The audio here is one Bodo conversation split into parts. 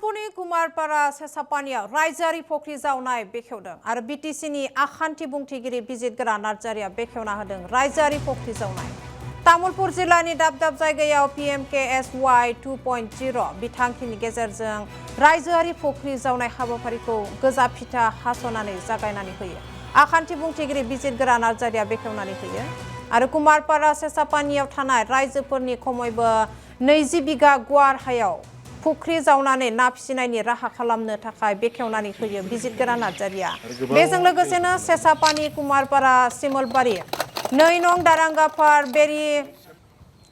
तामुलपुरनि कुमारपारा सेसापानियाव रायजोआरि फख्रि जावनाय बेखेवदों आरो बिटिसिनि आखान्थि बुंथिगिरि बिजितगोरा नार्जारिया बेखेवना होदों रायजोआरि फख्रि जावनाय। तामुलपुर जिल्लानि दाब दाब जायगायाव PMKSY 2.0 बिथांखिनि गेजेरजों रायजोआरि फख्रि जावनाय हाबाफारिखौ गोजा फिथा हास'नानै जागायनानै होयो। आखान्थि बुंथिगिरि बिजितगोरा नार्जारिया बेखेवनानै होयो आरो कुमारपारा सेसापानियाव थानाय रायजोफोरनि खमैबो 20 बिघा गुवार हायाव फुख्रि जावनानै ना फिसिनायनि राहा खालामनो थाखाय बेखेवनानै होयो बिजितगोरा नार्जारिया। बेजों लोगोसेनो सेसापानि कुमारपारा सिमलबारि 2 नं दारांगापार बेरी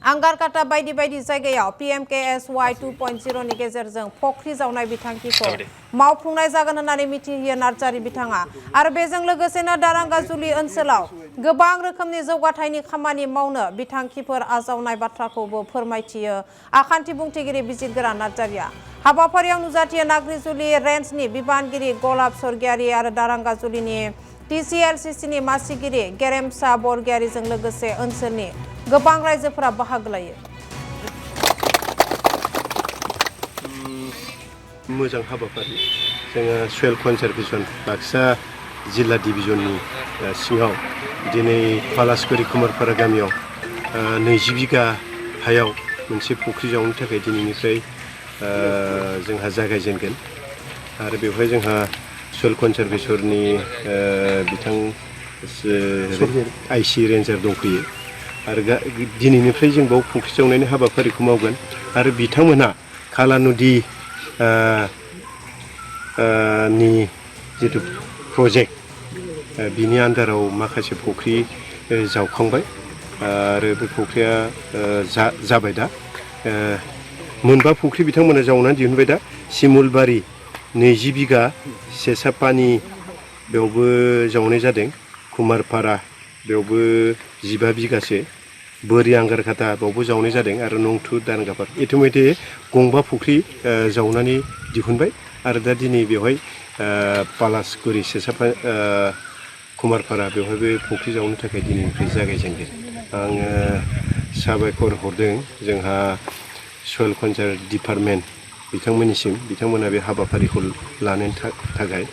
आंगारकाटा बायदि बायदि जायगायाव PMKSY 2.0 नि गेजेरजों फख्रि जावनाय बिथांखिखौ मावफुंनाय जागोन होननानै मिथिहोयो नार्जारि बिथाङा आरो बेजों लोगोसेनो दारांगाजुलि ओनसोलाव गोबां रोखोमनि जौगाथायनि खामानि मावनो बिथांखिफोर आजावनाय बाथ्राखौबो फोरमायथियो आखान्थि बुंथिगिरि बिजितगोरा नार्जारिया। हाबाफारियाव नुजाथियो नाग्रिजुलि रेन्जनि बिबानगिरि गलाब स्वर्गियारि आरो दारांगाजुलिनि TCLCCनि मासिगिरि गेरेमसा बरगयारिजों लोगोसे ओनसोलनि गोबां रायजोफोरा बाहागो लायो। मोजां हाबाफारि जोङो सयेल कनजारभेसन बाक्सा जिल्ला डिभिजननि सिङाव दिनै पालासगुरि कुमारपारा गामियाव 20 बिघा हायाव मोनसे फुख्रि जावनो थाखाय दिनैनिफ्राय जोंहा जागायजेनगोन आरो बेवहाय जोंहा सयेल कनजारभेसननि बिथां IC रेन्जार दंफैयो आरो दिनैनिफ्राय जों बाव फुख्रि जावनायनि हाबाफारिखौ मावगोन आरो बिथांमोनहा काला नदी नि जितु प्रजेक्ट बिनि आन्दाराव माखासे फुख्रि जावखांबाय आरो बे फुख्रिया जाबाय दा मोनबा फुख्रि बिथांमोना जावनानै दिहुनबाय दा सिमुलबारि 20 बिघा सेसापानि बेयावबो जावनाय जादों कुमारपारा बेयावबो 15 बिघासो बोरी आंगारकाटा बावबो जावनाय जादों आरो नं 2 दारांगापार इतिमধ্যে गंबा फुख्रि जावनानै दिहुनबाय आरो दा दिनै बेवहाय पालासगुरि कुमारपारा बेवहायबो फुख्रि जावनो थाखाय दिनैनिफ्राय जागायजेनगोन। आङो साबायखर हरदों जोंहा सयेल कनजार्भ डिपार्टमेन्ट बिथांमोननिसिम बिथांमोना बे हाबाफारिखौ लानो थाखाय